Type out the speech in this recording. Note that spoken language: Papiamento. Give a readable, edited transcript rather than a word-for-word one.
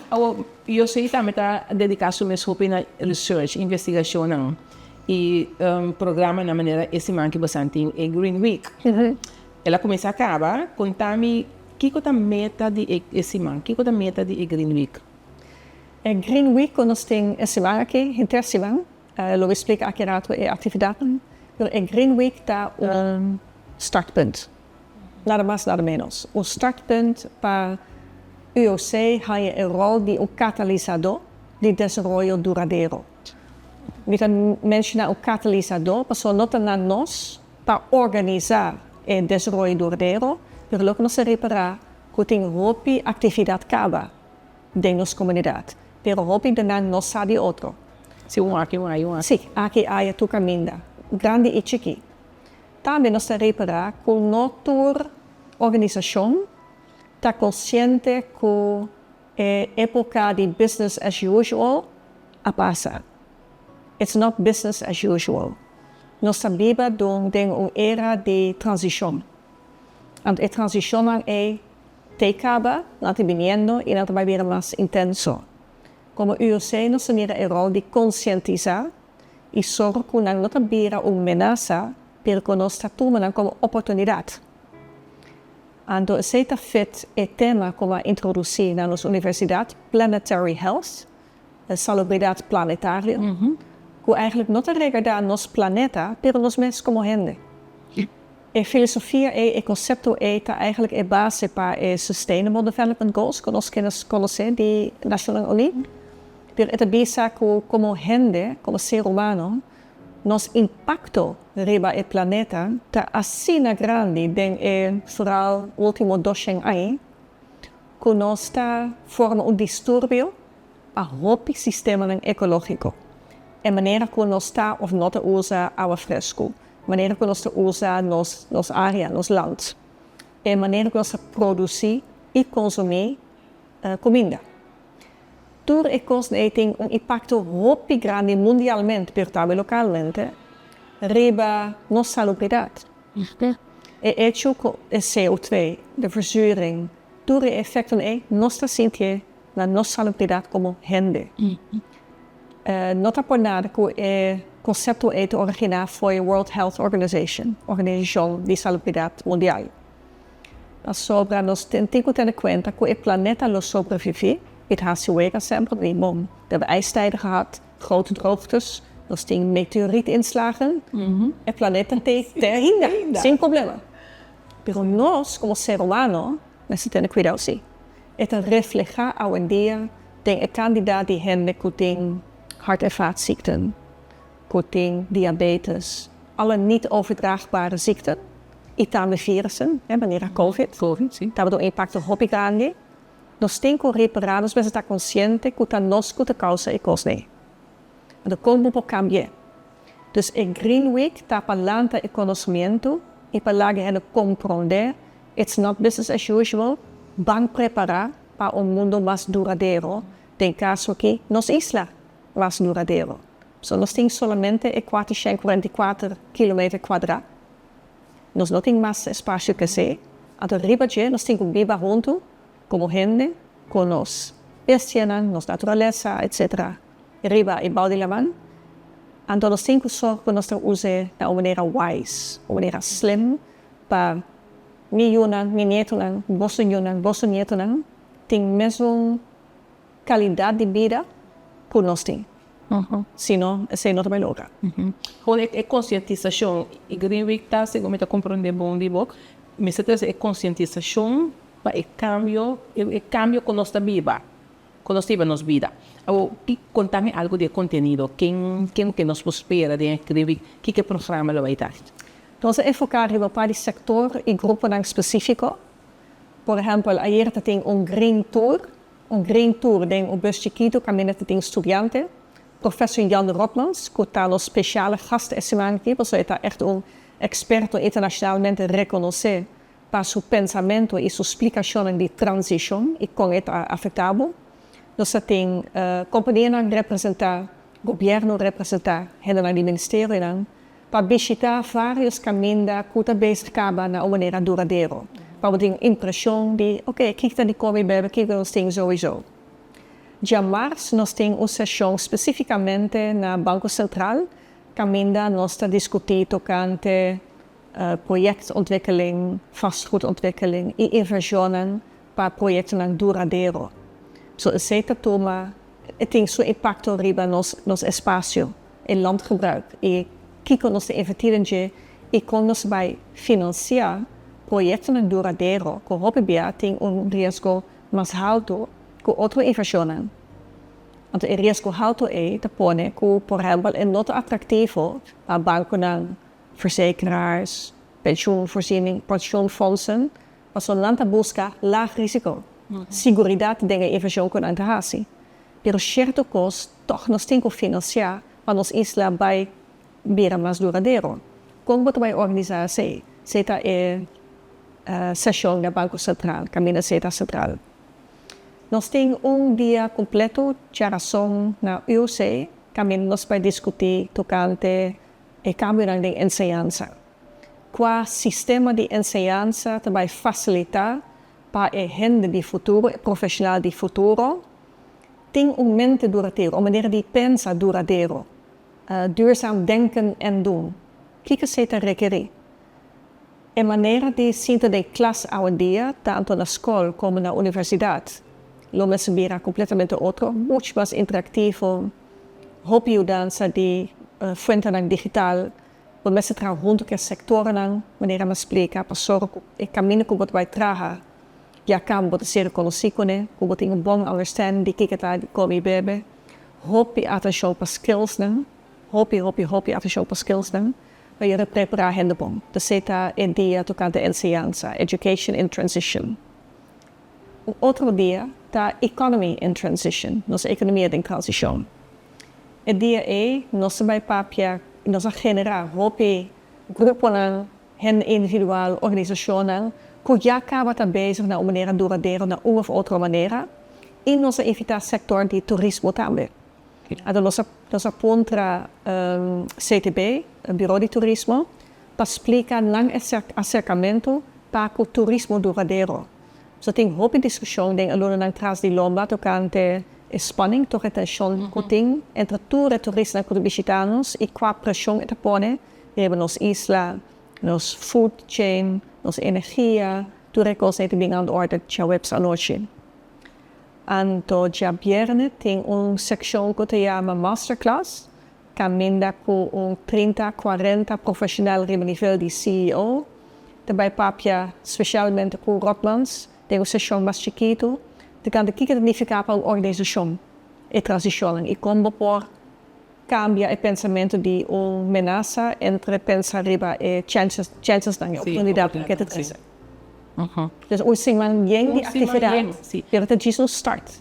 Awor, UOC tambe ta dediká su mes hopi na research, investigashonnan i programanan manera e siman ku boso tin e Green Week. El a kuminsá kaba, konta mi kiko ta meta di e siman, kiko ta meta di e Green Week? E Green Week ku nos tin e siman aki, henter siman, lo mi splika aki rato e aktividatnan, pero e Green Week ta un startpunt. Nada mas, nada menos. Un startpunt pa UOC haña e ròl di un katalisadó di desaroyo duradero. Mi ta menshoná un katalisadó pasobra no ta na nos pa organisá e desaroyo duradero, pero loke nos ta repará ku tin hopi aktividat kaba den nos komunidat, pero hopi di nan no sa di otro. Si, un aki, un aya, un aki. Si, aki, aya, tur kaminda, grandi i chikí. Tambe nos ta repará ku no tur organisashon ta konsiente ku e époka di business as usual a pasa. It's not business as usual. Nos ta biba den un era di transishon. Anto e transishonnan ei te kaba, nan ta biniendo i nan ta bai bira mas intenso. Komo UOC nos ta mira e ròl di konsientisá i sòru ku nan no ta bira un menasa, pero ku nos ta tuma nan komo oportunidat. Anto esei ta fit e tema ku a introdusí na nos universidat, Planetary Health, salubridat planetario, ku eigentlik no ta regardá nos planeta, pero nos mes komo hende. E filosofia ei, e konsepto ei ta eigentlik e base pa e Sustainable Development Goals ku nos konosé di Nashonnan Uní. Pero e ta bisa ku komo hende, komo ser humano, nos impakto riba e planeta ta asina grandi den e foral último doshen aña ku nos ta forma un disturbio pa hopi sistemanan ekológiko. E manera ku nos ta òf no ta usa awa fresku, manera ku nos ta usa nos nos área, nos land, e manera ku nos ta produsí i konsumí kuminda. Tur e kosnan ei tin un impakto hopi grandi mundialmente, pero tambe lokalmente, riba nos salubridat. E echo ku e CO2, de verzuring, tur e efektonan ei nos ta sintié na nos salubridat komo hende. No ta por nada ku e konsepto ei ta originá for e World Health Organization, Organisashon di Salubridat Mundial. Pasobra nos tin ku tene kuenta ku e planeta lo sobreviví, i ta hasi wega semper di bon. We hebben ijstijden gehad, grote droogtes, nos tin meteorietinslagen, e planeta te ainda, sin problema. Pero nos komo ser humano mester tene kuidou si. E ta reflehá awendia den e kantidat di hende ku tin hart en vaatziekten, ku tin diabetes, alle niet overdraagbare ziekten i tambe virussen, manera covid, tabata un impakto hopi grandi. Nos tin ku repará, nos mester ta konsiente ku ta nos ku ta kousa e kosnan. Anto kon bo por kambi'é? Dus e Green Week ta pa lanta e konosmentu i pa laga hende komprondé it's not business as usual, ban prepará pa un mundu mas duradero, den kaso aki nos isla mas duradero. So nos tin solamente e 444 kilometer kuadrá, nos no tin mas espasio ku esei, anto riba dje nos tin ku biba huntu komo hende ku nos bestianan, nos naturalesa, etcetera. Riba e bou di laman, anto nos tin ku sòrg ku nos ta us'é na un manera wise, un manera slim, pa mi yunan, mi nietonan, boso yunan, boso nietonan tin mesun kalidat di bida ku nos tin. Si no, esei no ta bai logra. Gewoon e konsientisashon, e Green Week ta, segun mi ta komprondé bon di bo, mester trese e konsientisashon pa e kambio, e kambio ku nos ta biba. Ku nos ta hiba nos bida. Awor, konta mi algu di e kontenido. Ken ken ku nos por spera den e Green Week? Kiko e programa lo bai ta? Nos a enfoká riba un par di sektor i gruponan spesífiko. Por ehèmpel, ayer ta tin un Green Tour, un Green Tour den un bus chikitu kaminda ta tin studiante. Professor Jan Rotmans, ku ta nos spesiale gast e siman aki, pasobra e ta ègt un eksperto internashonalmente rekonosé pa su pensamentu i su splikashonnan di transishon i kon e ta afektá bo. Nos ta tin kompanianan representá, gobièrnu representá, hendenan di ministerionan, pa bishitá vários kaminda ku ta bezig kaba na un manera duradero, pa bo tin un impreshon di, oke, kiko ta di kome i bebe, kiko nos tin souiso. Djamars nos tin un seshon spesífikamente na Banko Sentral, kaminda nos ta diskutí tokante projectontwikkeling, vastgoedontwikkeling i invershon pa proyektonan duradero. So esei ta tuma, tin su impakto riba nos espasio i landgebruik i kiko nos ta invertí den i kon nos bai finansiá proyektonan duradero ku hopi bia tin un riesgo mas haltu ku otro invershon. Anto e riesgo haltu ei ta pone ku, por ehèmpel, e no ta atraktivo pa bankonan, verzekeraars, pensioenvoorziening, pensioenfondsen, pasobra nan ta buska laag risico. Seguridat den e invershon ku nan ta hasi. Pero sierto kos toch nos tin ku finansiá pa nos isla bai bira mas duradero. Kon bo bai organisá esei? Esei ta e seshon di Banko Sentral, kaminda esei ta sentral. Nos tin un dia kompleto djarason na UC, kaminda nos bai diskutí tokante e kambio di enseñansa. Kua sistema di enseñansa ta bai fasilitá pa e hende di futuro, e profeshonal di futuro, tin un mente duradero, un manera di pensa duradero. Duurzaam denken en doen. Kiko esei ta rekerí? E manera di sinta den klas awendia, tantu na skol komo na universidat, lo mester bira kompletamente otro, muchu mas interaktivo, hopi yudansa di fuentenan digital, bo mester traha huntu ku e sektornan, manera mi a splika, pasobra e kaminda ku bo bai traha, ya kaba bo ta ser konosí kuné, ku bo tin un bon understanding di kiko ta di kome i bebe. Hopi atenshon pa skills nan, hopi, hopi, hopi atenshon pa skills nan, pa yuda prepará hende bon. Esei ta e dia tokante enseñansa, education in transition. Un otro dia ta economy in transition, nos ekonomia den transishon. E dia ei, nos bai papia, nos a generá hopi gruponan, hende individual, organisashonnan, ku ya kaba ta bezig na un manera duradero, na un òf otro manera, i nos a invitá sektor di turismo tambe. Anto nos a puntra CTB, Bureau di Turismo, pa splika nan aserkamentu pa ku turismo duradero. So tin hopi diskushon den e lunanan tras di lomba tokante spanning, toch e tenshon ku tin entre tur e turistanan ku ta bishitá nos i kua preshon e ta pone riba nos isla, nos food chain, nos energia, tur e kos ei ta bin aan de orde djaweps anochi. Anto djabièrnè tin un sekshon ku ta yama masterclass, kaminda ku un 30, 40 profeshonal riba nivel di CEO, ta bai papia spesialmente ku Rotmans, tin un seshon mas chikitu, tokante kiko ta nifiká pa un organisashon e transishon i kon bo por kambia e pensamentu di un menasa entre pensa riba e chances nan, oportunidat ku ta trese. Dus un siman yen di aktividat, pero ta djis un start.